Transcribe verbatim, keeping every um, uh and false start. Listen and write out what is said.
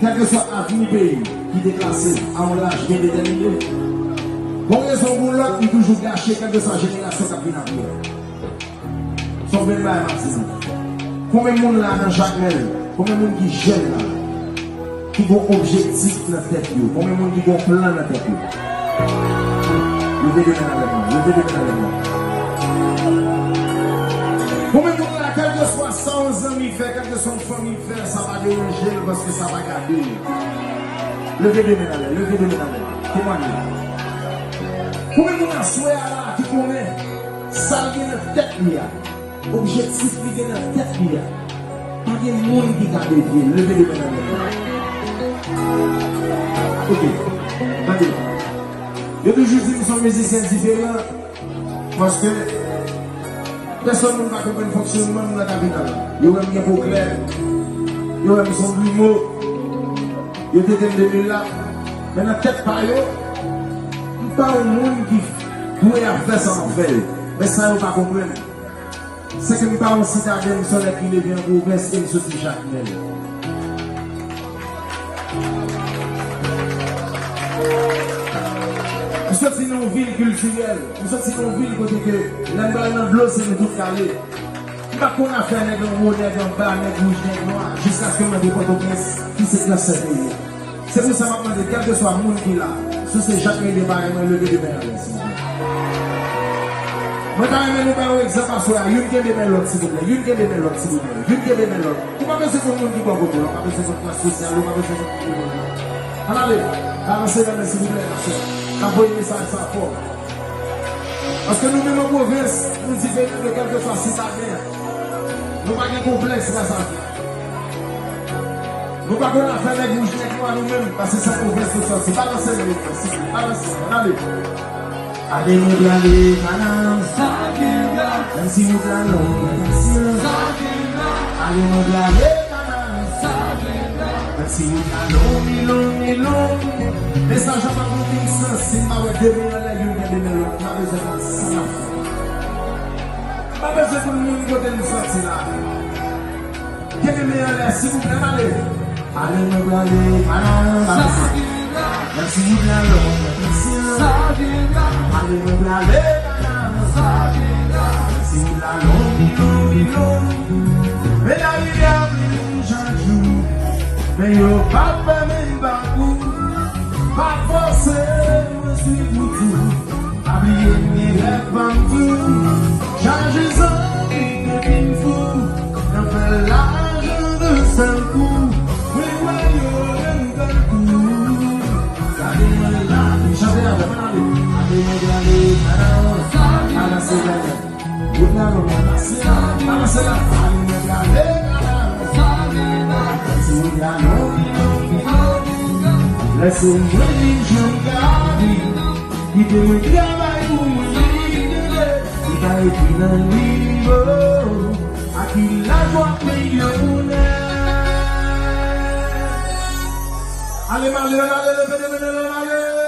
Kèlkeswa avni peyi ki deklase a yon laj byen detèmine, gon rezon ou gon lòt, li toujou gache, kèlkeswa jenerasyon k ap vin apre. Se yon bèl bagay m ap di nou. Konbyen moun la nan Jakmèl? Konbyen moun ki jèn la? Ki gon objektif nan tèt yo? Konbyen moun ki gon plan nan tèt yo? Leve de men avèk mwen. Leve de men avèk mwen. Konbyen moun la, kèlkeswa sa yon zanmi fè, kèlkeswa yon fanmi fè, sa pa deranje l paske sa pa gate l. Leve de men avèk, leve de men avèk. Temwanye. Konbyen moun aswè a la ki konnen sa l gen nan tèt li a? Objektif li gen nan tèt li a, pa gen moun ki ka devye l. Leve de men nan men. Ok. Tande. Yo toujou di m se yon mizisyen diferan, paske pèsonn moun pa konprann fonksyonman m nan kapital la. Yo wè m gen po klè, yo wè m se yon grimo, yo trete m de milat, men nan tèt pa yo, m pa yon moun ki dwe ap fè sa m ap fè yo. Men sa yo pa konprann, se ke m pa yon sitadèn, m se yon nèg ki leve an pwovens e m soti Jakmèl. M soti nan yon vil kiltirèl, m soti nan yon vil kote ke lè m pral nan dlo, se nou tout k ale. M pa konn afè nèg anwo, nèg anba, nèg wouj, nèg nwa, jiskaske m rive Pòtoprens, ki se transfè peyi a. Se pou sa m ap mande, kèlkeswa moun ki la, si w se Jakmèlyen parèy mwen, leve de men anlè, silvouplè. Mwen ta renmen nou bay yon egzanp aswè a, youn kenbe men lòt, silvouplè, youn kenbe men lòt, silvouplè, youn kenbe men lòt. Ou pa bezwen konn moun ki bò kote w la, ou pa bezwen konn klas sosyal ou, ou pa bezwen konn moun ki kote w la. Ann ale, balanse men nou, silvouplè, paske n ap voye mesaj sa fò. Paske nou menm an pwovens, nou diferan de kèlkeswa sitadyen. Nou pa gen konplèks nan sa. Nou pa konn afè nèg wouj, nèg nwa nou menm, paske se pwovens nou sòti. Balanse men nou, silvouplè, balanse, ann ale. Ale mwen prale, madanm. Menm si wout la long, men si. Ale mwen prale, madanm. Menm si wout la long, li long, li long. Mesaj la pa konn gen sans si n pa wè de men anlè, youn kenbe men lòt. M pa bezwen konn sa n ap fè. M pa bezwen konn moun kote n sòti la. Kenbe men anlè, silvouplè, n ale. Ale mwen prale, madanm. Menm si wout la long, men si. Ale mwen prale, madanm. Menm si wout la long, li long, li long. Men lari a vin chak jou. Men yo pa fè menm pakou. Pa fòse mwen swiv wout ou. Pa bliye m gen rèv pa m tou. Chaje zanmi ke vin fou. Nan fè lajan de sèl kou. Mwen wè yo menm tankou. Gade mwen la, chante avè mwen, ale. Gade mwen prale, madanm. Balanse men nou. Wout la long, balanse la, balanse la. Ale mwen prale, madanm. Menm si wout la long, li long, li long. Lèse mwen vin jwenn gari. Kite mwen travay pou mwen rive. Li pa ekri nan liv, oh. A ki laj w ap milyonè? Ale, m ale, ann ale, leve de men nou, ann ale.